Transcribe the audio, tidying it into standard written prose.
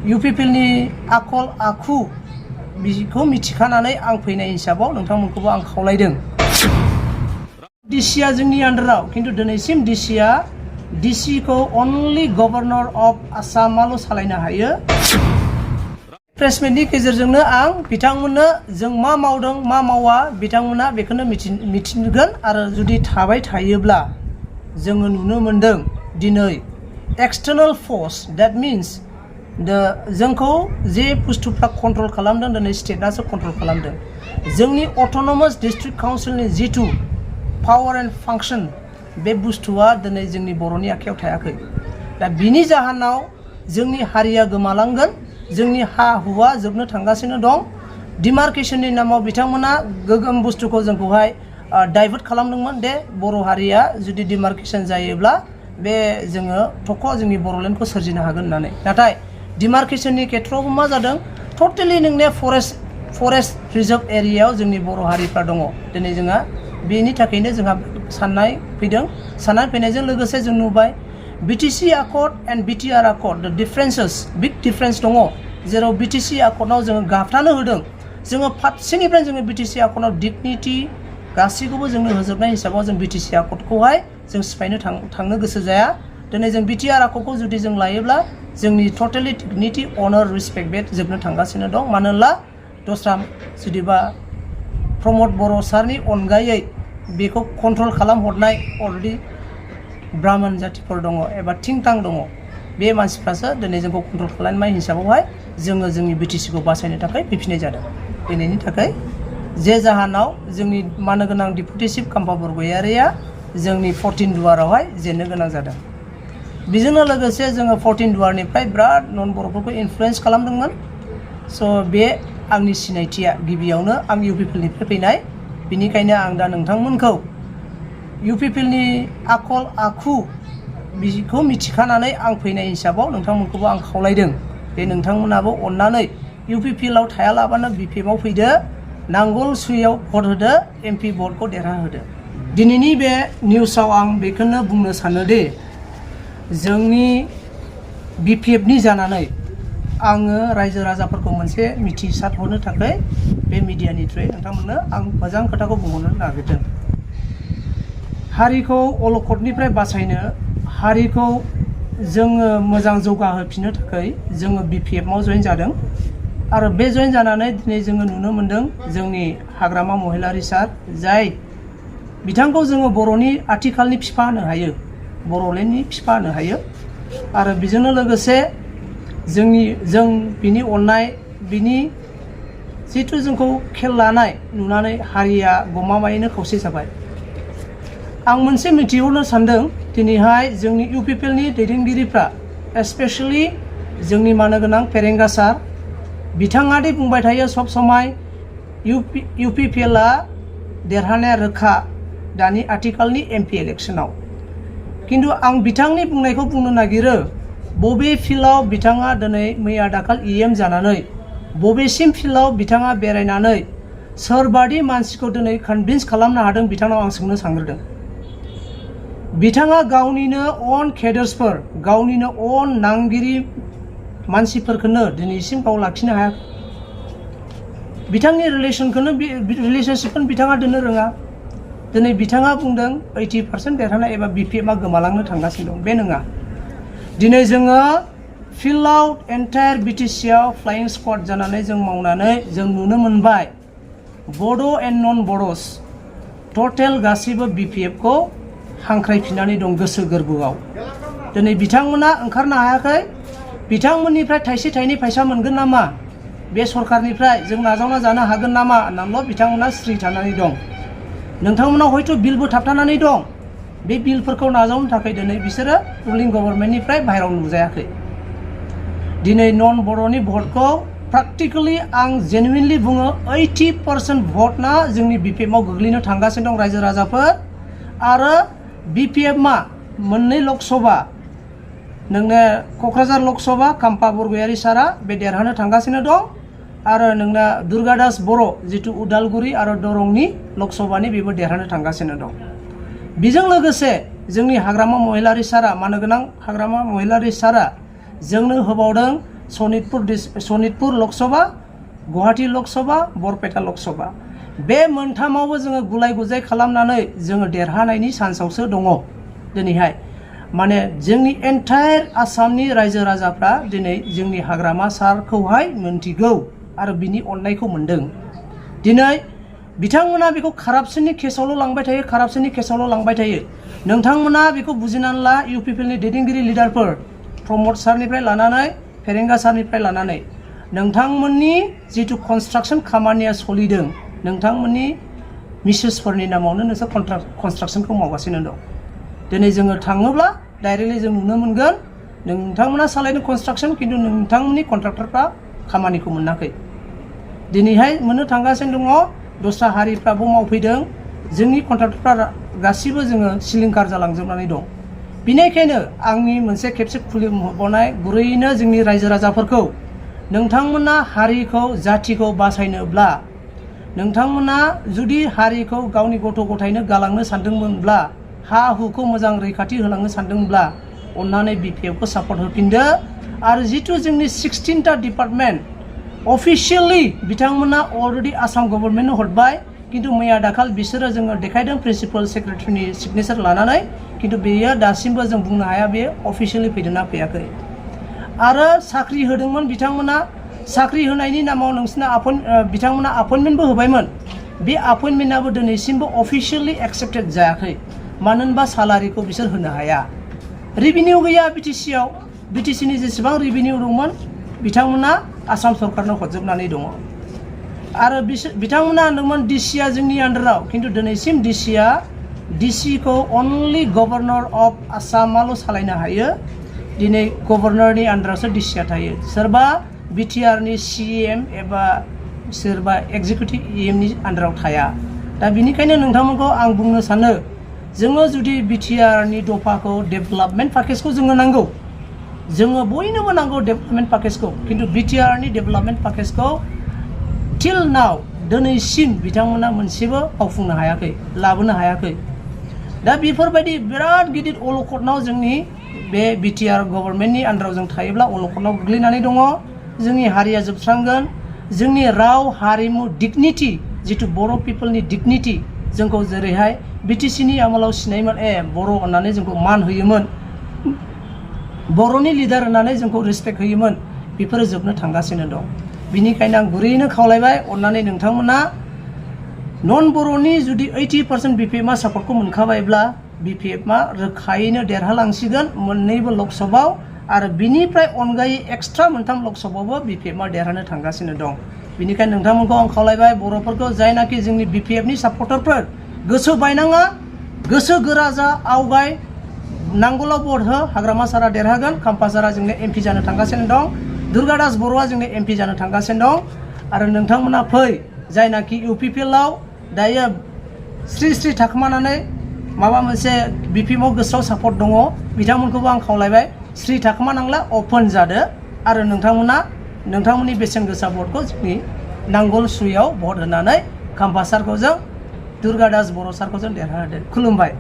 UPPL नि आखल आखु बिखौ मिथिखानानै आं फैनाय हिसाबाव नोंथांमोनखौबो आं खावलायदों। डिसिआ जोंनि आन्डाराव खिन्थु दिनैसिम डिसि को अनलि गभर्नर अफ आसामाल' सालायनो हायो। प्रेसमिटनि गेजेरजोंनो आं बिथांमोननो जों मा मावदों मा मावा बिथांमोना बेखौनो मिथिगोन आरो जुदि थाबाय थायोब्ला जोङो नुनो मोनदों दिनै एक्सटार्नल फोर्स दैट मीन्स जोंखौ जे बुस्थुफ्रा कन्ट्रल खालामदों दिनै स्टेटआसो कन्ट्रल खालामदों। जोंनि अट'नमास डिस्ट्रिक्ट काउन्सिलनि जिथु पावर एन्ड फांक्शन बे बुस्थुआ दिनै जोंनि बर'नि आखायाव थायाखै। दा बिनि जाहोनाव जोंनि हारिया गोमालांगोन, जोंनि हा हुआ जोबनो थांगासिनो दं। डिमार्केशननि नामाव बिथांमोना गोगोम बुस्थुखौ जोंखौहाय डाइभार्ट खालामदोंमोन दे बर' हारिया जुदि डिमार्केशन जायोब्ला बे जोङो थख' जोंनि बर'लेण्डखौ सोरजिनो हागोन होननानै। नाथाय डिमार्केशननि खेथ्रआवबो मा जादों टटेलि नोंने फरेस्ट रिजार्भ एरियायाव जोंनि बर' हारिफ्रा दङ। दिनै जोंहा बेनि थाखायनो जोंहा साननाय फैदों। साननाय फैनायजों लोगोसे जों नुबाय BTC Accord and BTR Accord द डिफारेन्सेस बिग डिफारेन्स दङ। जेराव BTC Accordआव जोङो गाबथानो होदों, जोङो फारसेनिफ्राय जोङो BTC Accordआव डिगनिटि गासैखौबो जोंनो होजोबनाय हिसाबाव जों BTC Accordखौहाय जों सिफायनो थांनो गोसो जाया। दिनै जों BTR Accordखौ जुदि जों लायोब्ला जोंनि टटेलि डिगनिटि अनर रिसपेक्ट बे जोबनो थांगासिनो दं। मानोना दस्रा जुदिबा प्रमद बर' सारनि अनगायै बेखौ कन्ट्रल खालामहरनाय अलरेडि ब्राह्मण जातिफोर दङ एबा थिंटां दङ। बे मानसिफ्रासो दिनै जोंखौ कन्ट्रल खालामनाय हिसाबावहाय जोङो जोंनि BTCखौ बासायनो थाखाय फैफिननाय जादों। फैनायनि थाखाय जे जाहोनाव जोंनि मानो गोनां डिपुटि चिफ काम्पा बरगयारिया जोंनि 14 दुवारावहाय जेननो गोनां जादों। बेजोंनो लोगोसे जोङो 14 दुवारनिफ्राय बिराद नन बर'फोरखौ इनफ्लुयेन्स खालामदोंमोन। स' बे आंनि सिनायथिया गिबियावनो आं UPPL निफ्राय फैनाय। बेनिखायनो आं दा नोंथांमोनखौ UPPL नि आखल आखु बिखौ मिथिखानानै आं फैनाय हिसाबाव नोंथांमोनखौबो आं खावलायदों। बे नोंथांमोनाबो अननानै UPPL आव थायालाबानो BPF आव फैदो, नांगोल सुइयाव भट होदो, MP भटखौ देरहाहोदो। दिनैनि बे निउसाव आं बेखौनो बुंनो सानोदि जोंनि BPF नि जानानै आङो रायजो राजाफोरखौ मोनसे मिथिसारहरनो थाखाय बे मिडियानि थ्रुयै नोंथांमोननो आं मोजां खोथाखौ बुंहरनो नागिरदों। हारिखौ अलखदनिफ्राय बासायनो, हारिखौ जोङो मोजां जौगाहोफिननो थाखाय जोङो BPF आव जइन जादों। आरो बे जइन जानानै दिनै जोङो नुनो मोनदों जोंनि हाग्रामा महिलारि सार, जाय बिथांखौ जोङो बर'नि आथिखालनि बिफा होनो हायो, बर'लेण्डनि बिफा होनो हायो। आरो बेजोंनो लोगोसे जों बिनि अननाय, बिनि जिथु जोंखौ खेल लानाय नुनानै हारिया गमामायैनो खौसे जाबाय। आं मोनसे मिथिहरनो सानदों दिनैहाय जोंनि UPPL नि दैदेनगिरिफ्रा स्पेशली जोंनि मानो गोनां फेरेंगा सार, बिथाङा दि बुंबाय थायो सब समाय UPPL आ देरहानाया रोखा दानि आथिखालनि MP इलेक्शनाव। खिन्थु आं बिथांनि बुंनायखौ बुंनो नागिरो, बबे फिल्डआव बिथाङा दिनै मैया दाखाल EM जानानै बबेसिम फिल्डआव बिथाङा बेरायनानै सोरबादि मानसिखौ दिनै कनभिन्स खालामनो हादों बिथांनाव आं सोंनो सानग्रोदों। बिथाङा गावनिनो अन केडार्सफोर, गावनिनो अन नांगिरि मानसिफोरखौनो दिनैसिम गाव लाखिनो हायाखै। बिथांनि रिलेशनशिपखौनो बिथाङा दोननो रोङा। दिनै बिथाङा बुंदों 80% देरहानाय एबा BPF आ गोमालांनो थांगासिनो दं। बे नङा। दिनै जोङो फिल्डआव एन्टायार BTC आव फ्लाइं स्क्वाड जानानै जों मावनानै जों नुनो मोनबाय बड' एन्ड नन बड'स टटेल गासैबो BPF खौ हांख्रायफिननानै दं गोसो गोरबोआव। दिनै बिथांमोना ओंखारनो हायाखै। बिथांमोननिफ्राय थाइसे थाइनै फैसा मोनगोन नामा, बे सरखारनिफ्राय जों नाजावना जानो हागोन नामा होननानैल' बिथांमोना स्रि थानानै दं। नोंथांमोनाव हयथ' बिलबो थाबथानानै दं। बे बिलफोरखौ नाजावनो थाखाय दिनै बिसोरो रुलिं गभर्नमेन्टनिफ्राय बाहेरायाव नुजायाखै। दिनै नन बर'नि भटखौ प्रेक्टिकेलि आं जेनुइनलि बुङो 80% भटना जोंनि BPF आव गोग्लैनो थांगासिनो दं रायजो राजाफोर। आरो BPF मा मोननै लकसभा, नोंनो क'क्राझार लकसभा काम्पा बरगयारि सारा बे देरहानो थांगासिनो दं। आरो नोंना दुर्गा दास बर' जिथु उदालगुरि आरो दरंनि लकसभानि बेबो देरहानो थांगासिनो दं। बेजों लोगोसे जोंनि हाग्रामा महिलारि सारा, मानो गोनां हाग्रामा महिलारि सारा जोंनो होबावदों सनितपुर लक सभा, गुवाहाटी लक सभा, बरपेटा लक सभा बे मोनथामावबो जोङो गुलाय गुजाय खालामनानै जोङो देरहानायनि चान्सआवसो दङ दिनैहाय। माने जोंनि एन्टायर आसामनि रायजो राजाफ्रा दिनै जोंनि हाग्रामा सारखौहाय मोनथिगौ आरो बिनि अननायखौ मोनदों। दिनै बिथांमोना बेखौ कारापसननि केसावल' लांबाय थायो। नोंथांमोना बेखौ बुजिनानै ला, UPPL नि दैदेनगिरि लिडारफोर प्रमद सारनिफ्राय लानानै फेरेंगा सारनिफ्राय लानानै नोंथांमोननि जिथु कनस्ट्राक्सन खामानिया सोलिदों, नोंथांमोननि मिसेसफोरनि नामावनो नोंसोर कनस्ट्राक्सनखौ मावगासिनो दं। दिनै जोङो थाङोब्ला डाइरेक्टलि जों नुनो मोनगोन नोंथांमोना सालायदों कनस्ट्राक्सन, खिन्थु नोंथांमोननि कन्ट्राक्टरफ्रा खामानिखौ मोनाखै। दिनैहाय मोननो थांगासिनो दङ दस्रा हारिफ्राबो मावफैदों, जोंनि कन्ट्राक्टरफ्रा गासिबो जोङो सिलिंखार जालांजोबनानै दं। बिनिखायनो आंनि मोनसे खेबसे खुलिहरबावनाय गुरैयैनो जोंनि रायजो राजाफोरखौ, नोंथांमोना हारिखौ जाथिखौ बासायनोब्ला, नोंथांमोना जुदि हारिखौ गावनि गथ' गथायनो गालांनो सानदोंमोनब्ला, हा हुखौ मोजां रैखाथि होलांनो सानदोंब्ला अन्नानै BPF खौ सापर्ट होफिनदो। आरो जिथु जोंनि 16टा डिपार्टमेन्ट अफिसियेलि बिथांमोना अलरेडि आसाम गभर्नमेन्टनो हरबाय, किन्तु मैया दाखाल बिसोरो जोङो देखायदों प्रिन्सिपाल सेक्रेटारिनि सिगनेचार लानानै, किन्तु बेयो दासिमबो जों बुंनो हाया बेयो अफिसियेलि फैदोंना फैयाखै। आरो साख्रि होदोंमोन बिथांमोना, साख्रि होनायनि नामाव बिथांमोना अपइन्टमेन्टबो होबायमोन। बे अपइन्टमेन्टआबो दिनैसिमबो अफिसियेलि एक्सेप्टेड जायाखै, मानो होनबा सालारिखौ बिसोर होनो हाया। रेभिनिउ गैया BTC-आव, BTC-नि जेसेबां रेभिनिउ दंमोन बिथांमोना आसाम सरकारनो हरजोबनानै दङ। आरो बिथांमोना होनदोंमोन DC-आ जोंनि आन्डाराव, किन्तु दिनैसिम DC-खौ अनलि गभर्नर अफ आसामाल' सालायनो हायो। दिनै गभर्नरनि आन्डारावसो DC-आ थायो, सोरबा BTR-नि CM एबा सोरबा एक्जिकिउटिभ EM-नि आन्डाराव थाया। दा बिनिखायनो नोंथांमोनखौ आं बुंनो सानो, जोङो जुदि BTR-नि दफाखौ डेभेलपमेन्ट पेकेजखौ जोङो नांगौ, जोङो बयनोबो नांगौ डेभेलपमेन्ट पेकेजखौ, किन्तु BTR-नि डेभेलपमेन्ट पेकेजखौ टिल नाव दिनैसिम बिथांमोना मोनसेबो मावफुंनो हायाखै, लाबोनो हायाखै। दा बेफोरबायदि बिराद गिदिर अलखदनाव जोंनि बे BTR गभर्नमेन्टनि आन्डाराव जों थायोब्ला अलखदनाव गोग्लैनानै दङ। जोंनि हारिया जोबस्रांगोन, जोंनि राव हारिमु डिगनिटि, जिथु बर' पिपलनि डिगनिटि, जोंखौ जेरैहाय BTC-नि आमोलाव सिनायोमोन, बर' होननानै जोंखौ मान होयोमोन, बर'नि लिडार होननानै जोंखौ रेसपेक्ट होयोमोन, बेफोरो जोबनो थांगासिनो दं। बिनिखायनो आं गुरैयैनो खावलायबाय, अन्नानै नोंथांमोना नन बर'नि जुदि 80% BPF-आ सापर्टखौ मोनखाबायब्ला BPF-आ रोखायैनो देरहालांसिगोन मोननैबो लकसभायाव, आरो बिनिफ्राय अनगायै एक्सट्रा मोनथाम लकसभायावबो BPF-आ देरहानो थांगासिनो दं। बिनिखायनो नोंथांमोनखौ आं खावलायबाय, बर'फोरखौ जायनाखि जोंनि BPF-नि सापर्टारफोर, गोसो बायनाङा, गोसो गोरा जा, आवगाय, नांगौला भट हो। हाग्रामा सारा देरहागोन, खाम्फा सारा जोंनो MP जानो थांगासिनो दं, दुर्गा दास बर'आ जोंनो MP जानो थांगासिनो दं। आरो नोंथांमोना फै, जायनाखि UPPL-आव दायो स्रि थाखोमानानै माबा मोनसे BPF-आव गोसोआव सापर्ट दङ, बिथांमोनखौबो आं खावलायबाय, स्रि थाखोमानांला, अपेन जादो आरो नोंथांमोना नोंथांमोननि बेसेन गोसा भटखौ जोंनि नांगोल सुयाव भट होनानै खाम्फा सारखौ जों, दुर्गा दास बर' सारखौ जों देरहाहोदो। खुलुमबाय।